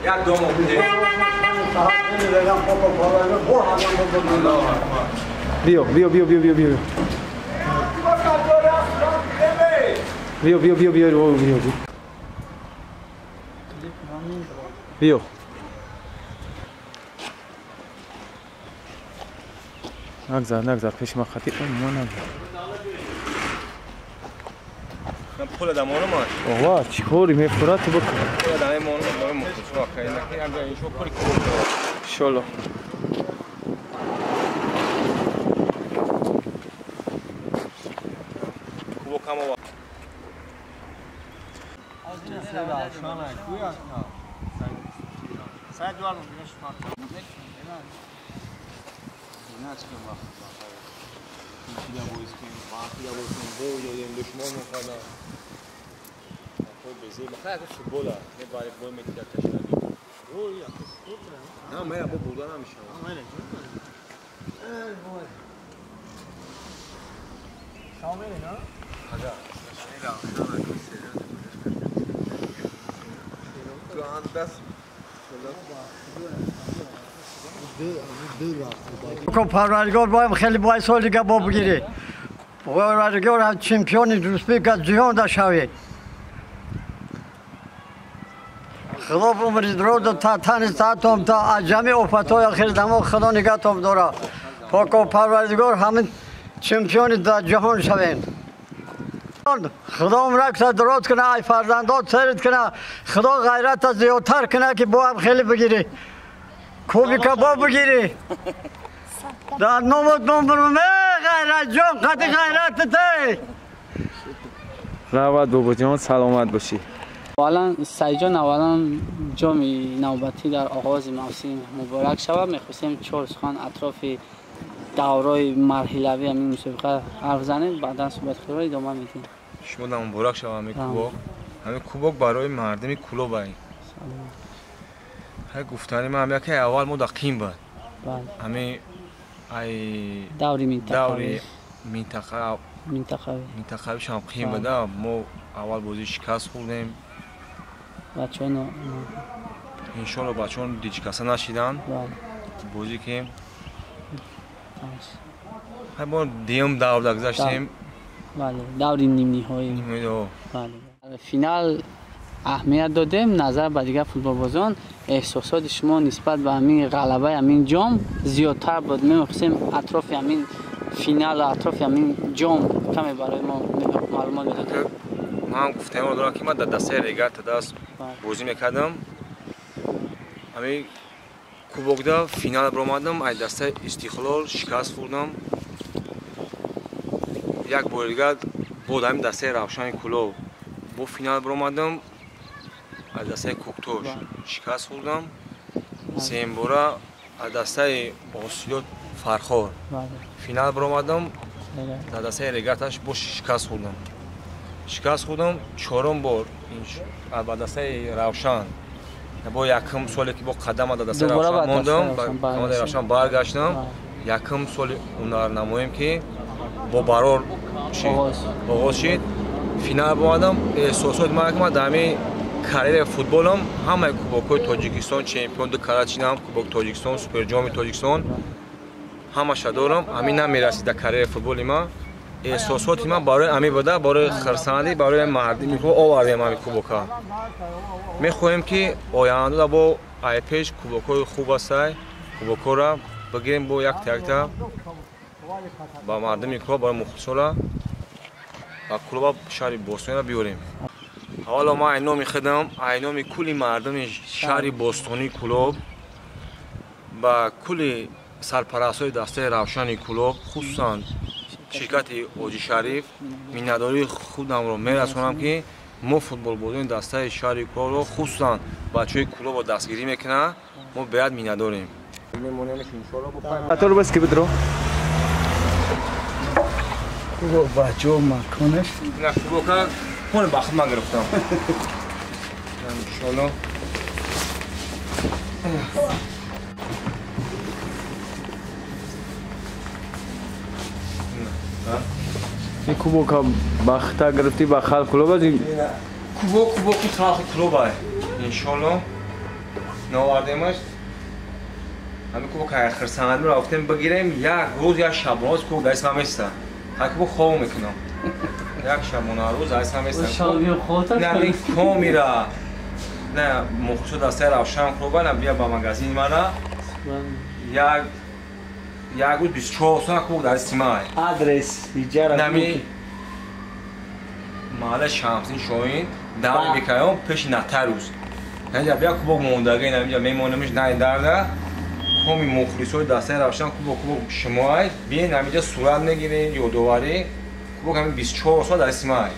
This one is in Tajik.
Як домо биё, биё, биё, биё, биё, биё, биё, биё, биё, биё, биё, биё. Нагзар, нагзар, пеши ман хати умуман нагзар. Пул дамону ман. Ова, чӣ кори мефурад ту бикун. Пул дамону ман мухлисо кайна ки ам ҷо пул кубок. Иншолло. Кубок ҳама. Парвардигор боям хеле бояд сол дига бо бигирӣ. Парвардигор ҳам чемпиони республика ҷиҳон да шавӣ. Худо умри дурод та тани саатом та аз ҷамъи офатҳои охири замон Худо нигаҳтон дора. Поко Парвардигор ҳамин чемпиони дар ҷаҳон шавем. Худо умракса дуроз куна, ай фарзандот серит куна, Худо ғайрата зиёдтар куна ки боям хеле бигирӣ. Кубика бо бигирӣ. Дар номот номбурум, ғайрат ҷон, қади ғайрат те. Раҳмат бобоҷон, саломат бошӣ. Аввалан Саидҷон, аввалан ҷоми навбатӣ дар оғози мавсим муборак шавад. Мехостем чор сухан атрофи давраи марҳилавии ҳамин мусобиқа ҳарф занем, баъдан суҳбати худро идома медиҳем. Шумо да муборак шавад ҳамин кубок. Ҳамин кубок барои мардуми Кӯлоб ай. Ҳай гуфтани ман ҳам яке аввал мо дар қим буд. Ҳамин ай даври минтақавӣ минтақавишам қим буда. Мо аввал бозӣ шикаст хӯрдем. Бачаҳо иншоалло бачаҳо дилшикаста нашиданд. Бозӣ кем. Ҳай мо дуюм даврда гузаштем. Бале, даври нимниҳоӣ. Бале. Финал аҳамият додем назар ба дигар футболбозон. Эҳсосоти шумо нисбат ба ҳамин ғалабаи ҳамин ҷом зиёдтар буд. Мехостем атрофи ҳамин финал, атрофи ҳамин ҷом каме барои мо маълумот медодед. Ман гуфтаем дорам ки ман дар дастаи регата даст бозӣ мекардам. Ҳамин кубокда финал баромадам, аз дастаи Истиқлол шикаст хӯрдам. Як бори дигар бо ҳамин дастаи Равшани Кӯлоб бо финал баромадам, аз дастаи Кӯктош шикаст хӯрдам. Сеюм бора аз дастаи Осиёт Фархор финал баромадам, дар дастаи регаташ бо шикаст хӯрдам. Шикаст хӯрдам чорум бор ба дастаи Равшан. Бо якум соле ки бо қадама дар дастаи Равшан мондам, ба командаи Равшан баргаштам. Якум соли ҳунарнамоем ки бо барор оғоз шид. Финал баромадам. Эҳсосоти ман ки ман дар ҳамин карьераи футболам ҳамаи кубокҳои Тоҷикистон чемпион ду карат шидам, кубоки Тоҷикистон, суперҷоми Тоҷикистон ҳамаша дорам. Ҳамин намерасид дар карьераи футболи ман. Эҳсосоти ман барои ҳамин буда, барои хурсандӣ, барои мардуми хуб овардем ҳамин кубокҳо. Мехоҳем ки оянда бо ай пеш кубокҳои хуб ҳастай, кубокҳоро бигирем бо якта якта ба мардуми клуб, барои мухлисонро ба клуба шаҳри Бостонро биёрем. Аввало ман ай номи худам, ай номи кулли мардуми шаҳри Бостонии Кӯлоб ба кулли сарпарастҳои дастаи Равшани Кӯлоб, хусусан ширкати Ҳоҷи Шариф миннатдории худамро мерасонам ки мо футболбозони дастаи шаҳри Кӯлобро, хусусан бачаҳои Кӯлобро дастгирӣ мекунанд, мо беҳад миннатдорем. Атор бас ки бидро. Кубок бачаҳо маконаш. На кубока хона ба худ ман гирифтам. Иншоалло. Ин кубока бахта гирифтӣ ба халқ клуб аз кубок, кубоки халқи клуб ай. Иншоалло. Наовардемаш. Ҳамин кубок хирсандӣ рафтем бигирем, як рӯз як шабонарӯз кубок дар дастам места. Ҳар кубок хоб мекунам. Як шабонарӯз дар дастам места. На комира. На мухлисо дастаи Равшан клуба, на бия ба магазини мана. Як рӯз 24 соат кубок дар дасти ман. Адрес иҷара. Нами маҳалла Шамсин Шоҳин, даври микрорайон пеши нотариус. Инҷа бия кубок мондагӣ, инҷа мемонемш най дарда. Коми мухлисои дастаи Равшан кубок шумоай, биен ҳаминҷа сурат мегиред, ёдоварӣ. Кубок ҳамин 24 соат дар дасти ман.